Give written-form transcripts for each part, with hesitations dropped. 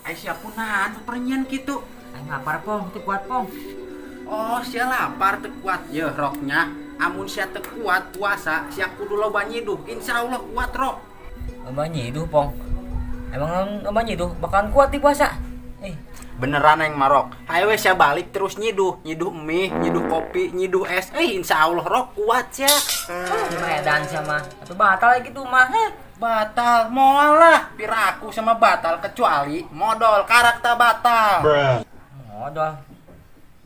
Ai sia kunaon peperenyan kitu? Aing lapar Pong, teu kuat Pong. Oh, sia lapar teu kuat yeuh roknya. Amun sia teu kuat puasa, sia kudu loba nyiduh. Insyaallah kuat rok. Loba nyiduh Pong. Emang loba nyiduh bakalan kuat di puasa? Beneran aing marok. Hayo we sia balik terus nyiduh, nyiduh mie, nyiduh kopi, nyiduh es. Insyaallah rok kuat sia. Edan sia mah. Atuh batal gitu mah. Batal moal lah, piraku sama batal kecuali modal karakter batal. Bruh. Modal.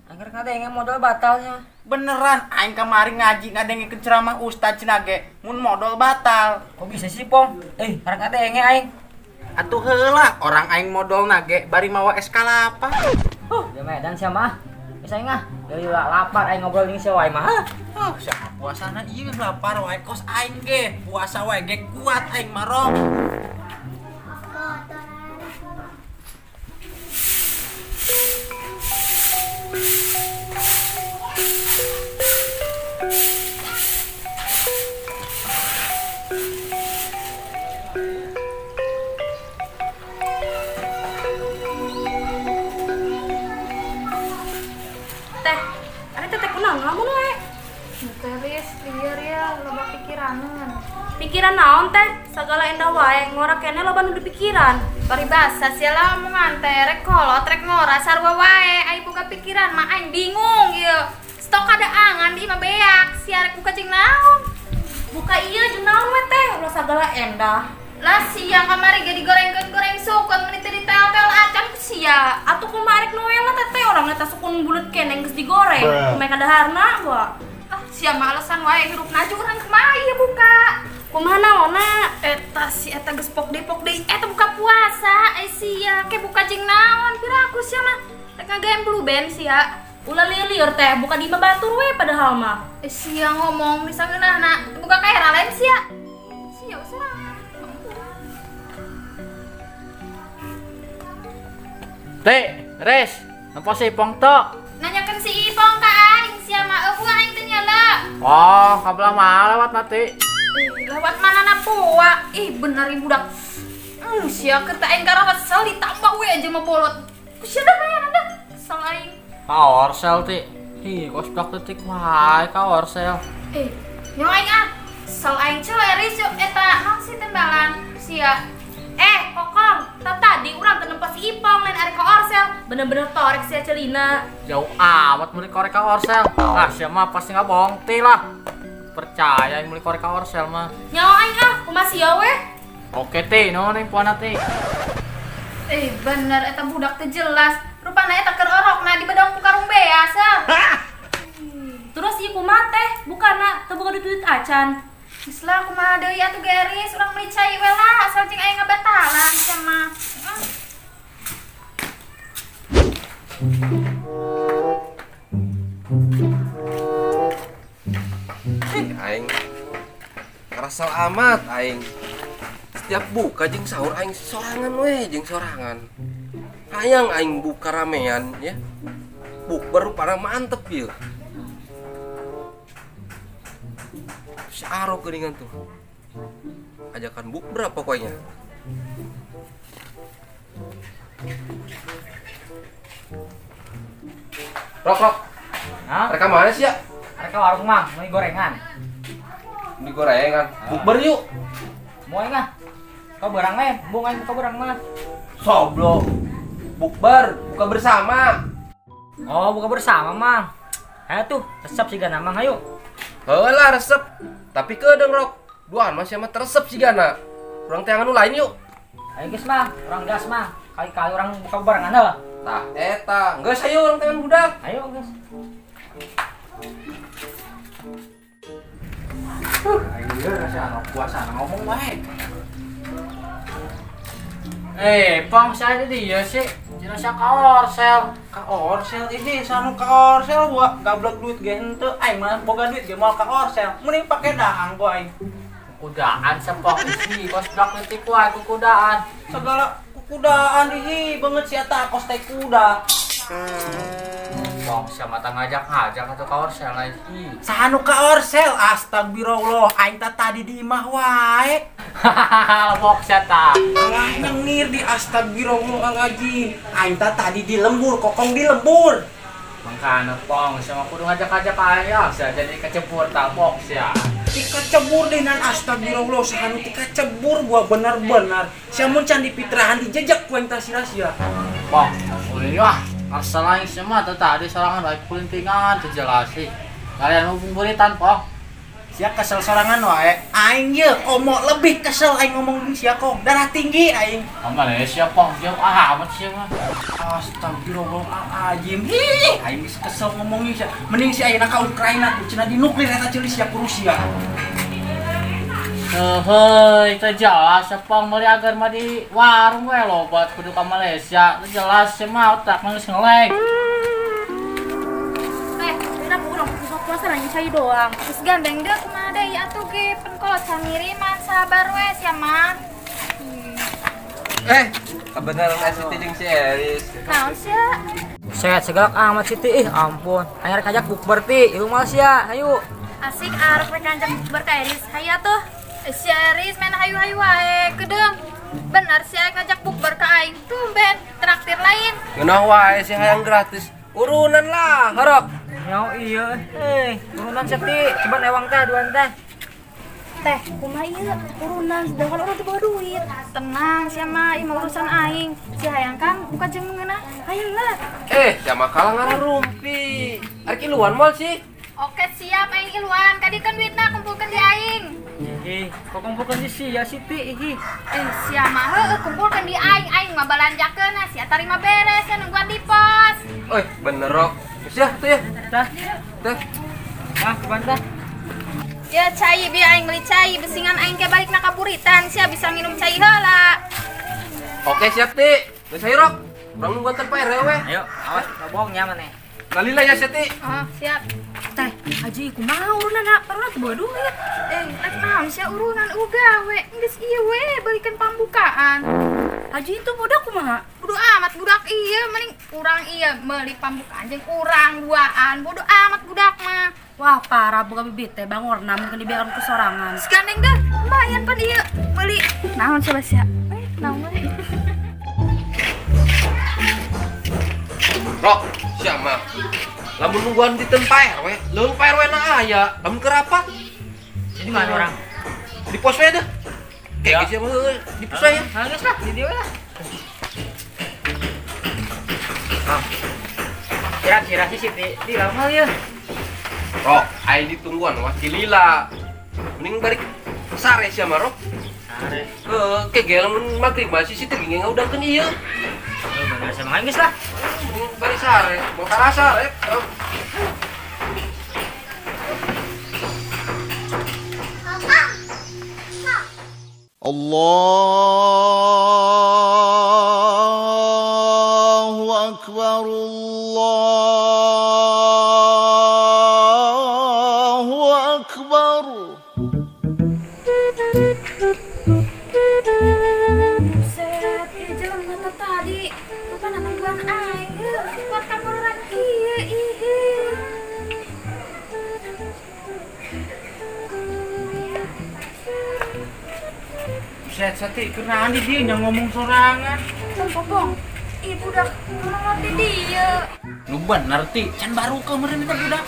Angger ngadenge modal batalnya. Beneran aing kamari ngaji ngadengikeun ceramah ustaz cenah ge mun modal batal. Kok bisa sih Pong? Karek ngadenge aing. Atuh heula orang aing modal nage bari mawa es kalapa. Ya medan sia mah. Geus aing ah, deui lapar aing ngobrol jeung sia wae mah. Siapa puasana ieu lapar wae kos aing ge. Puasa wae ge kuat aing mah rok. Teh, ada teteh kunaon ngalamun we? Teris, liar ya, loba pikiranan. Pikiran naon teh? Sagala endah wae, ngora keneh loba nu dipikiran. Paribasa sia lah omongan teh, rek kolot rek ngora sarua wae, ai boga pikiran mah aing bingung ieu. Stok ada angan di imah beak, sia rek buka jeung naon? Buka ieu jeung naon we teh, ulah sagala endah. Lah sia kamari ge digorengkeun goreng sukun meni teu ditel-tel acan ku sia. Atuh kumaha rek noel teh teh urang eta sukun bulet keneh geus digoreng. Kumaha kadaharna gua. Ah, sia mah alasan wae hirup naju urang kumaha ieu buka. Kumaha naonna? Eta si eta geus pok deui eta buka puasa, sia ke buka jeung naon piraku sia mah. Rek ngagaem Blue Band sia. Ulah lieur-lieur teh buka di imah batur we padahal mah. Sia ngomong di sangeunahna buka ka era lain sia. Sia usah. Teh, Res, napa si Ipong tok? Nanyakeun si Ipong ka aing sia mah eueuh aing teh nyala. Oh, kabelah mah lewat nanti. Lewat mana na poa? Ih, bener ieu budak. Sia keur teh aing kararesel ditambah we aja mah bolot. Ku sia dah bayaran dah. Kesel aing. Ka Orsel ti. Ih, kos blak detik wae ka Orsel. Nyawa aing ah. Kesel aing celeris yuk eta naon sih tembalan sia. Kokong, tadi urang teu nempo si Ipong lain arek ka Orsel. Bener-bener torek sia celina. Jauh amat meuli korek ka Orsel. Ah, sia mah pasti ngabohong ti lah. Percaya yang meuli korek ka Orsel mah. Nyawa aing ah, kumaha sia we? Oke ti, nuhun aing puana ti. Bener eta budak teh jelas. Rupana eta keur orokna di bedong ku karung beas. Terus ieu kumaha teh? Bukana teu boga duit acan. Geus lah kumaha deui atuh Geris, urang meuli cai we lah asal jeung aya ngabatalan sia mah. Aing karasal amat aing. Setiap buka jeung sahur aing sorangan we jeung sorangan. Hayang aing buka ramean ya. Bukber rupana mantep ieu. Si Arok geuningan tuh. Ajakan bukber pokoknya. Rok, Rok. Hah? Mereka mana sih ya? Mereka warung mah, mau gorengan. Beli gorengan. Bukber yuk. Mau enggak? Kau berang mah, bung aing kau berang mah. Soblo. Bukber, buka bersama. Oh, buka bersama mah. Ayo tuh, resep sih gana mang ayo. Heulah resep. Tapi kedeung Rok. Duaan masih mah teresep sih gana. Urang teangan nu lain yuk. Ayo geus mah, urang gas mah. Kali-kali urang buka barengan heuh. Tah eta, geus ayo urang teangan budak. Ayo geus. Aing ieu rasa anu puasa ngomong wae. Pong saya di dia sih. Cina sia ka Orsel. Ka Orsel ini sanu ka Orsel gua gablek duit ge henteu aing mah boga duit ge moal ka Orsel. Mending pake daang gua aing. Kudaan sepok isi kos blak leutik wae kukudaan. Segala kukudaan ih banget sia ta kos teh kuda. Pong sia mata ngajak-ngajak atuh ka Orsel lain. Sanu ka Orsel astagfirullah aing teh tadi di imah wae. Hahaha, lebok sia tah. Alah nyengir di astagfirullahaladzim. Aing tah tadi di lembur, kokong di lembur. Mangkana pong, sia mah kudu ngajak-ngajak aing sia jadi kecebur tah bok sia. Tika cebur deh nan astagfirullah sahanu tika cebur gua bener-bener. Sia mun can dipitrahan dijejek ku aing tah sia-sia. Pong, ulah asal aing sia mah teh tadi sorangan baik pulintingan teu jelas sih. Kalian hubung buritan pong. Sia kesel sorangan wae. Aing ye komo lebih kesel aing ngomong jeung sia kong. Darah tinggi aing. Malaysia pong jauh amat sia mah. Astagfirullahaladzim. Hi, aing geus kesel ngomongin sia. Mending si ayeuna ka Ukraina tuh cenah di nuklir eta ceuli sia ku Rusia. Heuh, teu jelas pong meuli agar mah di warung we loba kudu ka Malaysia. Teu jelas sia mah otak mah geus ngeleg. Puasa nanya cai doang. Terus gandeng deh kumaha deui atuh ge pen kolot sangiriman sabar we sia mah. Kebenaran Siti jeung si Eris. Naon sia? Buset, segalak amat Siti. Ih, ampun. Aing rek ngajak bukber ti, ieu mah sia. Hayu. Asik arep rek ngajak bukber ka Eris. Hayu atuh. Si Eris main hayu-hayu wae. Kedeung. Bener sia ngajak bukber ka aing tumben traktir lain. Ngeunah wae si hayang gratis. Urunan lah, harap. Yo iya, urunan Siti, coba ewang teh duan teh. Teh, kumaha ieu urunan sedangkan orang teu bawa duit. Tenang sia mah, ieu mah urusan aing. Si hayang kan bukan jeung ngeunah. Hayang lah. Sia mah kalah ngarumpi. Arek iluan moal sih. Oke siap aing iluan. Kadikeun duitna kumpulkeun di aing. Ih, kok kumpulkeun di sia Siti ih. Sia mah heueuh kumpulkeun di aing, aing mah balanjakeun sia tarima beres sia nungguan di pos. Oi, bener rok. Sia tuh ya. Tah. Tah. Ah, kuban tah. Ya cai biar aing beli cai, besingan aing ke balik na kaburitan, sia bisa minum cai heula. Oke siap Ti. Geus hayu rok. Urang nungguan teh Pak RW we. Ayo, awas bohong nya maneh. Lalila ya Siti. Oh, siap. Teh, haji kumaha urunan urunan teu bawa duit. Rek naon sia urunan uga we, geus ieu we belikan pambukaan. Haji itu budak kumaha? Bodo amat budak ieu, mending urang ieu meuli pambukaan jeung urang duaan. Bodo amat budak mah. Wah, parah boga bibit teh bangorna mungkin dibiarkan ku sorangan. Segandeng deh, lumayan pan ieu meuli. Naon coba sia? Naon we? Rok, sia mah. Lamun nungguan di ten Pak RW, leuweung Pak RW na aya, lamun keur rapat. Jadi mana orang? Di pos we deh. Kayak sia mah di pos we ya. Geus lah, di dieu lah. Ah. Kira-kira si Siti di lama ya. Rok, aing ditungguan wah si Lila. Mending balik sare sia mah, Rok. Sare. Heeh, ke ge lamun magrib mah si Siti ge ngaudangkeun ieu. Heuh, bener sama aing geus lah. Mending balik sare, mau karasa rek. Allahu akbar, Allahu akbar. Buset, ieu jelema teh tadi rupana nungguan aing. Kuat kamuran ieu ih. Buset, Sati, kenaan di dia yang ngomong sorangan. Pong, ibu udah ngerti dia. Lu bener, Ti. Can baru kemarin itu budak.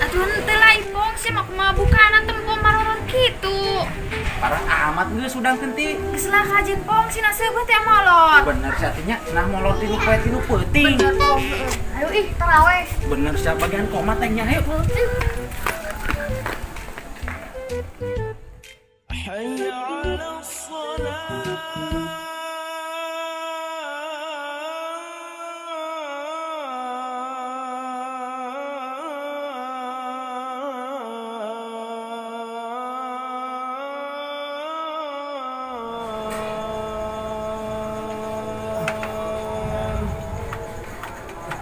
Aduh, ente lah, Ipong. Sih, mah kumaha bukaan tempo maroron gitu. Parah amat geus udang Ti. Geus lah kajin, Pong. Sina seubeuh teh molor. Bener, Satinya. Cenah molor tilu poe tilu peuting. Bener, Pong. Ayo ih, taraweh. Bener, sia bagian koma teh nya, ayo. Hayya 'alas shalah.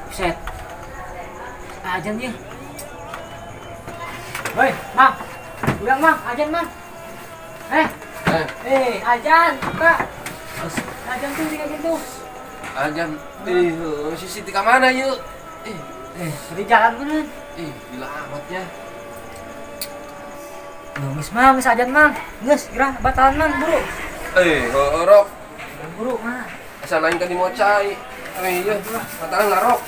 Buset. Ajan ya. Woi, Mang. Ulang, Mang. Ajan, Mang. Ajan, Kak. Ajan tuh kayak gitu. Ajan. Si Siti ka mana yuk? Di jalan bener. Gila amatnya. Geus Mang, geus ajan Mang. Geus gerah batalan Mang, buru. Heueuh Rok. Buru mah. Asa lain tadi mau cai. Iya, batalan lah Rok.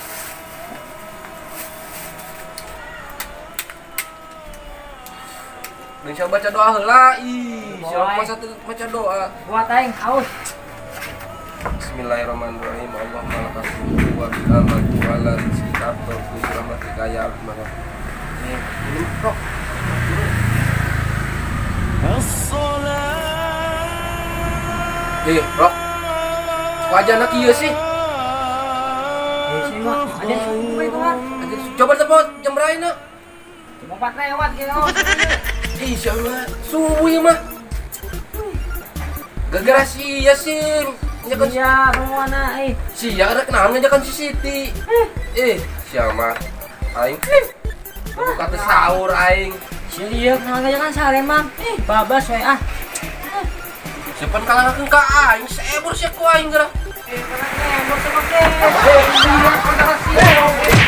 Bisa baca doa heula. Ih, siapa masa teu baca doa? Buat aing haus. Bismillahirrahmanirrahim. Allahumma lakal hamdu wa bika amantu wa ala rizqika abdu bi rahmatika ya arhamar rahimin. Nih, minum Rok. Rok. Wajahna kieu sih. Sih mah, ajan subuh itu mah. Coba telepon jam berapa na? Jam 4 lewat gitu. Ih, siapa? Subuh ya mah. Gara-gara si Yasin. Iya, mana eh. Sia ada kenalan ngajakan si Siti. Siapa? Aing. Buka teh sahur aing. Si ieu kenalan ngajakan sare Mang. Babas we ah. Siapa kalangakeun ka aing seebur sia ku aing geura. Kana ebur sama ke. Iya,